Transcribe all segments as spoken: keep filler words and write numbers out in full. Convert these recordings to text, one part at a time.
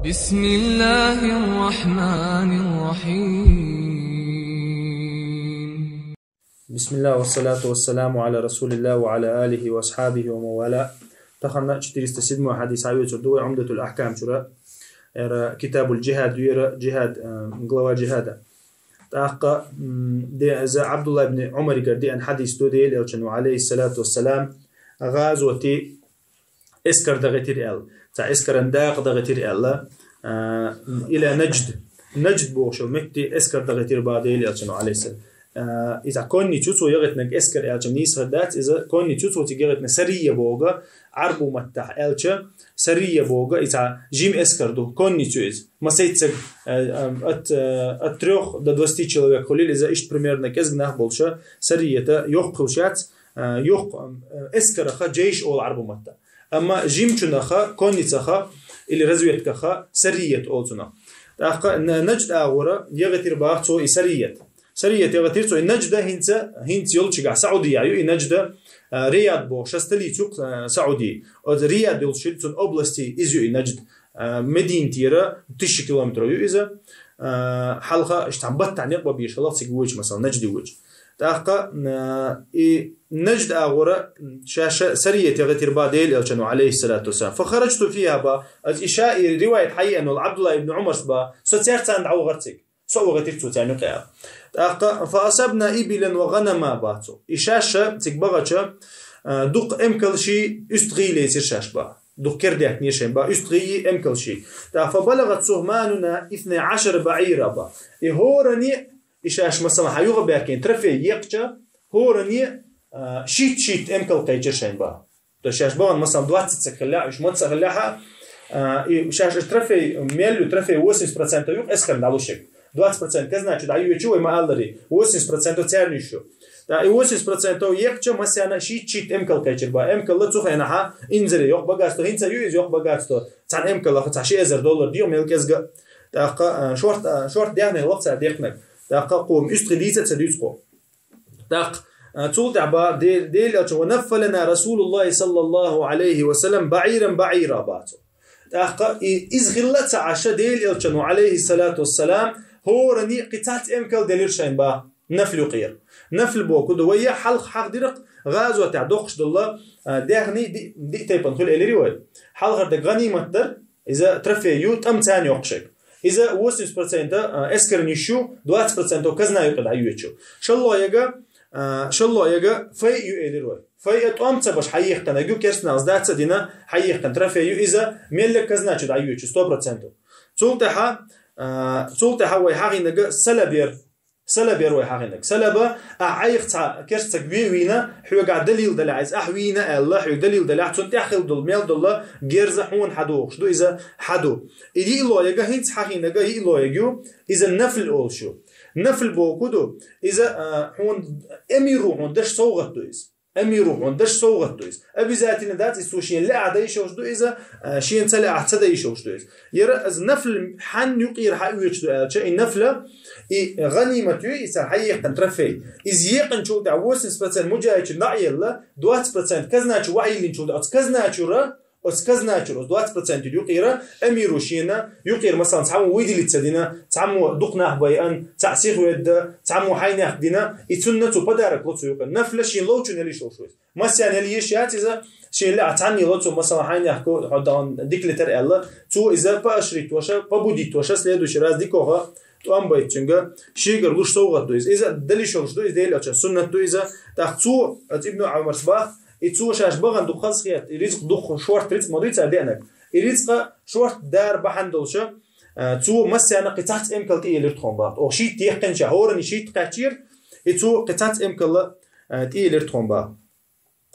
بسم الله الرحمن الرحيم. بسم الله والصلاة والسلام على رسول الله وعلى آله وأصحابه ومن والاه. Тахан четыреста седьмой хьадис хьаоьцур ду вай Умдатул Ахкам чура. Яра Китабул Джихад ду яра, джихад, э, глава джихада. ТӀаккха, м, де, из Абдулла ибн Умарагара деана хьадис ду, Даьла Элчано, алейхиссалату вассалам, гӀазоте эскар дагӀийтар аьлла. Цхьа эскаран дакъа дагӀийтар аьлла. А, иля Наджд. Наджд бохучу метте эскар дагӀийтар бах Даьла Элчано, алейхиссалам. А, иза конница ю цо ягӀийтинарг, эскар аьлча нийса хир дац, иза конница ю цо цига ягӀийтина, сария боху Ӏарбу маттахь аьлча, сария боху, иза жима эскар ду, конница ю иза. Масейтсаг, э, э, от, э, от трёх до двадцати человек хуьлийла иза, иштта примерно кӀезиг нах болуша, сарията йоккха хуьлуш яц, э, йоккха, э, эскараха джейш олу Ӏарбу матта. Амма жимачунаха, конницаха или разведкаха сарият олу цунах. ТӀаккха Н-, Наджд агӀора ягӀийтар бах цо и сарият. Сарият ягӀийтар цо и Наджда хӀинца, хӀинца йолчигахь Саудия ю и Наджда, а, Рияд бохуш столица ю, а, Саудии. Оцу Рияд йолчу цуьнан области иза ю и Наджд. А, Мединатера тысяча километров ю иза. А, хьалха иштта баттахь некъ бан безаш хилла цига воьдуш, масала, Наджде воьдуш. ТӀаккха, а, и Наджд агӀора шаьш сарият ягӀийтар бах Даьла Элчано, алейхиссалату вассалам. Фахараджту фиха бах, аса и ша и риваят хьаеана волу Абдулла ибн Умарс бах, со цаьрца дӀавахара цига. Со а вахийтира цо царна юкъе аьлла. ТӀаккха фаасабна ибилан ва гӀанама бах цо. И шаьш цига бахча, а, дукха эмкалш, уьстагӀий лецира шаьш бах. Дукха кердаьхкинера шайн бах уьстагӀий, эмкалш. ТӀаккха фабалагӀат сухмануна исна Ӏашара баӀира бах. И хӀоранна и шаьш, масала, хьан юха баьхкина трофей екъча, хӀоранна, а, шийтта-шийтта эмкал кхечира шайн бах. То есть шаьш бахана, масала, двадцать саг хиллехь, уьш маца хиллехь, а, и шаьш трофей, мел ю трофей восемьдесят процентов юкъа эскарна дӀалуш ерг. Двадцать процентов казна чу дӀайоьдуш ю, вай ма-аллара, восемьдесят процентов царна йиш ю. ТӀаккха и восемьдесят процентов екъча, массарна шийтта-шийтта эмкал кхечира бах. Эмкал цу хенахь инзаре йоккха богатство, хӀинца ю иза йоккха богатство. Цхьана эмкалах цхьа ши эзар доллар дийр мел кӀезга. ТӀаккха, а, шорта, а, шорта даьхни лаха цара дехнарг. ТӀаккха кхо уьстагӀий дийца а ца дуьйцу кхо. ТӀаккха, а, цул тӀаьхьа бах Де-, Даьла Элчано: «Ва наффалана Расулуллахи саллаллаху алейхи ва саллам баӀиран баӀира», бах цо. ТӀаккха и, иза хилла а ца Ӏаш, Даьла Элчано, алейхиссалату вассалам, хӀоранна кхин цхьацца эмкал делира шайн бах нафл юкъера. Нафл бохург ду, вай хьалха хьахдира-кх гӀазотехь доккхуш долу, а, даьхни ди-, диъ тайпана хуьлу элира вай. Хьалхара дерг гӀанимат дара, иза трофей ю, тӀам царна йоккхуш ерг. Иза восемьдесят процентов, а, эскарна йиш ю, двадцать процентов казна юкъа дӀайоьдуш ю. ШолгӀа ерг, а, шолгӀа ерг фай ю элира вай. Фай а тӀом ца беш хьаехкина ерг ю, керстаналц дац а дина, хьаехкина трофей ю, иза меллаг казна чу дӀайоьдуш ю, сто процентов. Цул тӀаьхьа, а, цул тӀаьхьа вай хьахийнарг салаб яра. Салаб яра вай хьахийнарг. Салаба, ахь Ӏайха цхьа керстаг ве а вийна, хьоьгахь далил далахь иза, ахь вийна аьлла, хьоьга далил далахь, цунна тӀехь хилла долу мел долу герз хьуна хьадохуш ду, иза хьаду. И йиълагӀа ерг, хӀинца хьахийнарг йиълагӀа ерг ю, иза нафл олуш ю. Нафл бохург ду, иза, а, хьуна эмиро хьуна деш совгӀат ду иза. Эмиро хьуна деш совгӀат ду иза. Обязательно дац иза, цо шена лаахь дан йиш йолуш ду иза, а, шена ца лаахь ца дан йиш йолуш ду иза. Яра иза нафл хьанна юкъера хьаоьцуш ду аьлча, и нафла, и гӀанимат ю, и цара хьаехкина трофей. Иза екъначул тӀаьхьа восемьдесят процент муджахӀидчунна дӀа а елла, двадцать процент казна чу вахьийиллинчул тӀаьхьа, оцу казна чура, оцу казна чура, оцу двадцать процент юкъера эмиро шена юкъера, масалан, цхьаммо выделить ца дина, цхьаммо дукха нах байъина, цхьаъ сихведда, цхьаммо хьайнехк дина, и цунна цо подарок ло цу юкъе. Нафла шена ловчунна ел йиш йолуш ву иза. Массарна ел еш яц иза, шена лаахь цхьанне ло цо, масалан, хьайнехк хьо дан дика летар аьлла, цо иза поощрить ваша, побудить ваша, следующий раз дикоха тӀом байта цуьнга, шегара луш совгӀат ду иза. Иза дала йиш йолуш ду, иза Делан Элчан суннат ду иза. ТӀаккха цо, оцу Ибну Умарс бах, и цо шаьш бахана дукха хазахета, и рицкъ дукха шорта рицкъ ма дуй цара деанарг. И рицкъа шорта дара бахьана долуша, а, цо массарна кхин цхьацца эмкал тӀеелира тхуна бах. Оха шийтта яьккхинча, хӀоранна шийтта кхаьччера, и цо кхин цхьацца эмкал, а, тӀеелира тхуна бах.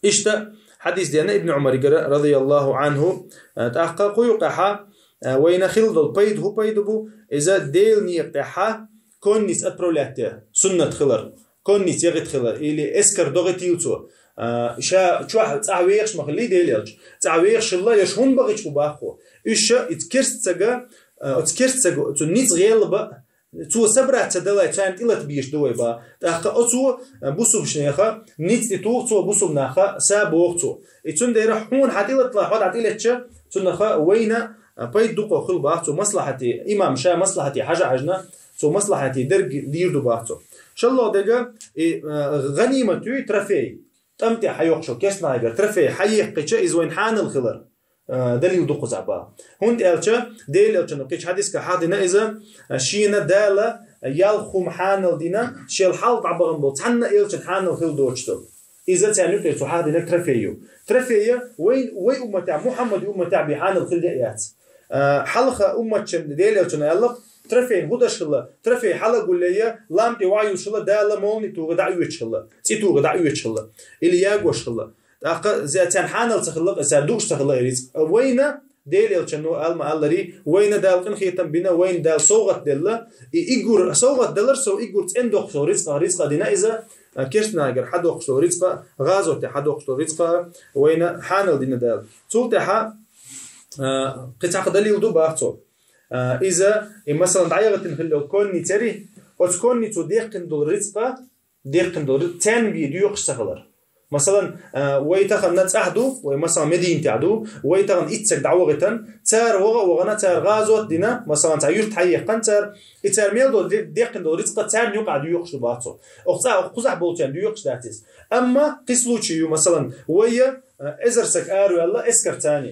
Иштта хьадис деана Ибн Умаригара, радияллаху анху, а, тӀаккха кху юкъехьа, а, вайна хилла долу пайда, хӀун пайда бу, иза Делан некъа тӀехьа конница отправлять де суннат хилар, конница ягӀийтар хилар, или эскар догӀийтийла цо, а, ша чохь цӀахь вехаш ма хилла Делан Элча, цӀахь вехаш хилла, я шу хӀунда бахича бу бах кхо. Уьш ша иза керстцага, а, оцу керстцага цу ницкъ гӀелла бан, цо собрать ца далахь, царна тӀелата безаш ду вай бах. ТӀаккха оцо, а, бусулбанеха ницкъ тӀетуху цо, бусулбанаха са боху цо. И цундела хьуна хьан тӀелаталахь, хьо дӀа тӀелетча, цунах вайна, пайда дукха хила бах цо маслахьате, имам ша маслахьате хьажа хьажна, цо маслахьате дерг дийр ду бах цо. ШоллагӀа дега, и, а, гӀанимат ю, трофей. ТӀам тӀа хьайохкаш йола керстанагара трофей хьаеккхича, иза вайна хьанал хилар, а, далил ду кхуза бах. ХӀунда аьлча, Дела элчано кхыча хьадисга хьахдина иза, а, шийна Дала ялх хӀума хьанал дина, шел хьалха дӀабахана бола цхьанна элчан хьанал хила доцуш долу. Иза царна юкъера цо хьахдинарг трофей ю. Трофея вай, вай умматехь, Мухьаммадан умматехь бен хьанал хила яц. А, хьалха умматчун Дела элчано аьлла, трофейна хӀу даш хилла, трофей хьала а гулъяь, лам тӀе ваьлла йолуш хилла, Дала молни а тугӀе дӀа а оьцуш хилла, цӀе тугӀе дӀа а оьцуш хилла, или ягош хилла. ТӀаккха зе-, царна хьанал ца хилла, цара дууш ца хилла и рицкъ. Вайна, Дела элчано алма аллари, вайна Дала къинхетам бина, вайна Дала совгӀат делла, и иггур совгӀат далар сов, иггур цӀена доккхуш долу рицкъа, рицкъа дина иза, а, керстанагара хьадоккхуш долу рицкъа, гӀазоте хьадоккхуш долу рицкъа вайна хьанал дина Дала. Цул тӀаьхьа, а, кхин цхьа далил ду бах цо. А, иза, и, масалан, дӀаяхийтина хилла йолу конницари, оцу конницо деккхина долу рицкъа, деккхина долу рицкъа царна бен доькъуш ца хилар. Масалан, а, вай тахана цӀахь ду, вай, масалан, Мединатехь ду, вай тахана итт саг дӀавахийтина, цара ваха а вахана, цара гӀазот а дина, масалан, цхьа юрт хьаеккхина цара, и цара мел долу де-, деккхина долу рицкъа царна юкъахь доькъуш ду бах цо. Оха цӀа, оха кхузахь болчарна доькъуш дац иза. Амма кхин случай ю, масалан, вай, а, эзар саг араваьлла эскарца.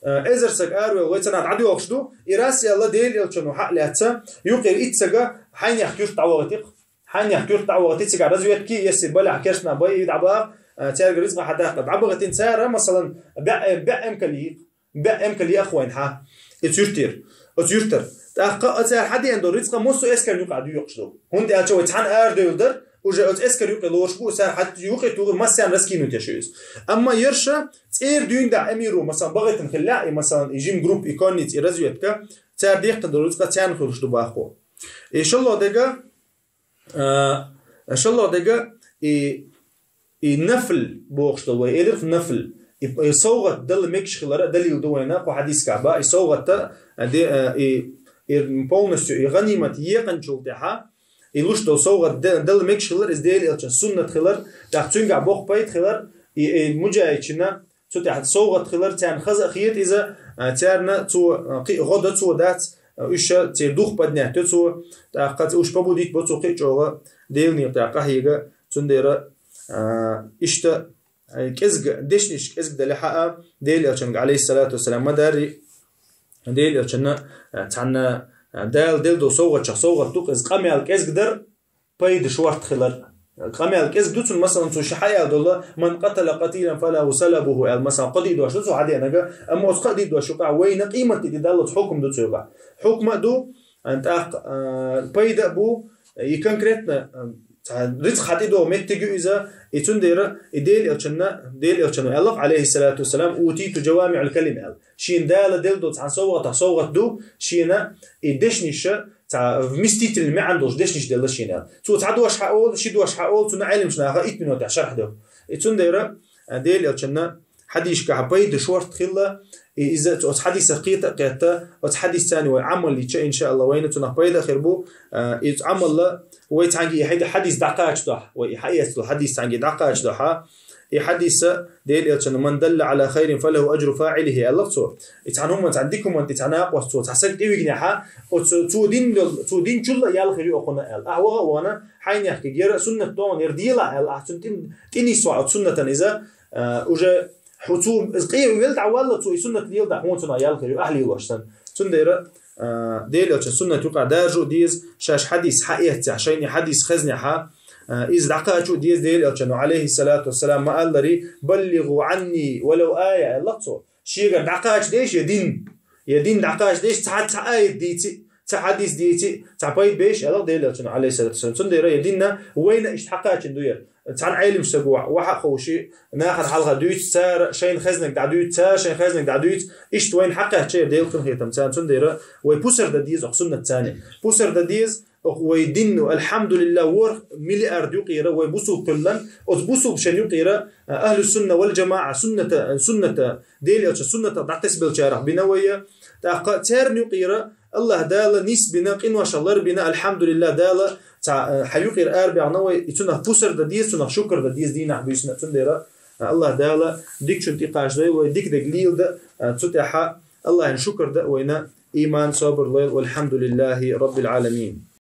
А, эзар саг араваьлла вай ца нах дӀадоьлхуш ду, и раз аьлла Дела элчано хьа а лаьцна, юкъера итт сага хьайнех юрт дӀавахийтира. Хьайнех юрт дӀавахийтира, цигахь разведки, если балехь керстна бай, и дӀабаха, а, цаьрга рицкъа хьадаккха. ДӀабахийтина цара, масалан, баьӀ, баьӀ эмкал йикъ, баьӀ эмкал яхха вайна хьа. Оцу юртера. Оцу юртара. ТӀаккха а цара хьадеана долу рицкъа массо а эскарна юкъахь доькъуш ду. ХӀунда аьлча вай цхьаьна арадевлла дара, уже оцу эскар юкъе лоруш бу, цара хьан юкъе тухур массарна раскинуть еш ю иза. Амма ерша цӀера дуьйна дӀа эмиро, масалан, бахийтина хилла, и, масалан, и жима группа, и конница, и разведка, цара деккхина долу рицкъа царна хуьлуш ду бах цо. И шоллагӀа дега, а, шоллагӀа дега, и, и нафл бохуш долу вай, элира нафл. И, и совгӀат дала мегаш хилар а далил ду вайна, кху хьадисгахь бах, и совгӀат а, де-, а, и, и полностью, и гӀанимат екъначул тӀаьхьа, и луш долу совгӀат де-, дала мегаш хилар, иза Дела элчан суннат хилар, тӀаккха цуьнгахь боккха пайда хилар, и, и муджахӀидшна цу тӀехь совгӀат хилар, царна хаза а хета иза, а, царна цо, а, кхин а гӀо до цо дац, а, уьш церан дух поднять до цо, тӀаккха уьш побудить бо цо кхин а чӀогӀа Делан некъа тӀехь къахьега, цундела, а, иштта, а, кӀезга, дешнаш кӀезга дале хьа а, Дела элчанга, алейхиссалату вассалам, ма дарри, Дела элчанна, а, цхьанна, а, Дала делла долу совгӀатчех совгӀат ду-кх иза, къамел кӀезга дар, пайда шортта хилар. Къамел кӀезга ду цунна, масалан, цо ша хьаяла долу, «Ман къатала къатилан фалаху салабуху», аьлла, масалан, кхо-диъ дош ду цо хьадеанарг, амма оцу кхо-диъ дош юкъахь вайна къематде тӀедаллалц хьукам ду цо юкъахь. Хьукма а ду, а, тӀаккха, а, пайда а бу, и конкретно, а, цхьа рицкъ хьан тӀедогӀу меттиг ю иза, и цундела и Дела элчанна, Дела элчано аьлла, алейхиссалату вассалам, «Утиту джавамиъал калим», аьлла. Шена Дала делла долу цхьана совгӀатах совгӀат ду, шена и дешниша, цхьа вместительный маьӀна долуш дешнаш делла шена. Цо цхьа дош хьаолу, ши дош хьаолу, цунна Ӏелимаш наха итт минотехь шархь до. И цундела, а, Дела элчанна хьадисашкахь пайда шортта хилла, и иза оцу хьадисах кхета а кхетта, оцу хьадисца вай Ӏамал йича, иншаалла, вайна цунах пайда а хир бу, а, иза Ӏамалла вай цхьаьнгге и хьади-, хьадис дӀакхача дохьа, вай и хьаэцлу хьадис цхьаьнгге дӀакхача дохьа, и хьадиса Дела элчано, «Ман далла Ӏала хайрин фалаху аджру фаӀилихи», аьлла цо. И цхьана хӀуманна, цхьана дика хӀуманна тӀе цхьа накъост цо, цхьа саг тӀевигнехьа, оцу цо дин дол-, цо динчул а ял хир ю окхунна аьлла. Ахьа ваха а вахана, хьайнехкиг яра суннат догӀун яра делахь аьлла, ахьа цунна тӀе-, тӀе нисвахь оцу суннатан иза, а, уже хьо цо, иза къе а велла дӀавалла цо, и суннат лелдахь, хьуна цунах ял хир ю, ахьа лелош санна. Цундела, а, Дела элчан суннат юкъахь даржа а деза, шаьш хьадис хьаэццехь, шайна и хьадис хезнехьа, а, иза дӀакхача а деза Дела элчано, алейхиссалату вассалам, ма аллари, «Баллигу Ӏанни валав ая», аьлла цо. Шегара дӀакхача деза я дин, я дин дӀакхача деза, цхьа, цхьа аят дийци, цхьа хьадис дийци, цхьа пайда беш, аьлла Дела элчано, алейхиссалату вассалам. Цундела я динна вайна иштта хьакхачийна ду яра. Цхьана Ӏелимчу саго ваха а ховший, нахана хьалха дуьйцу, цара шайна хезнарг дӀадуьйцу, цара шайна хезнарг дӀадуьйцу, иштта вайна хьакхаьчча яра Делан къинхетам царна. Цундела вай пусар дан деза оха суннат царна. Пусар дан деза оха вай динну, алхьамдулиллах, ворхӀ миллиард юкъера вай бусулба кхоьллан, оцу бусулба шен юкъера, а, ахьлу сунна вал джамаӀа, сунната, сунната, Дела элча суннатах дӀатесбелчарах бина вай, тӀаккха царна юкъера Аллах Дала нисбина, къиношах ларбина, алхьамдулиллах, Дала цхьа, э, хьан юкъера арабаьхна вай, и цунах пусар дан деза, цунах шукар дан деза дийнахь буьйсанна. Цундела, э, Аллах Дала дикачун тӀекхачадойла вай, дика дерг леладан, э, цу тӀехьа, Аллахӏан шукр да вайна иман, сабр лойла. Валхьамдулиллахӏи раббил гӏаламин.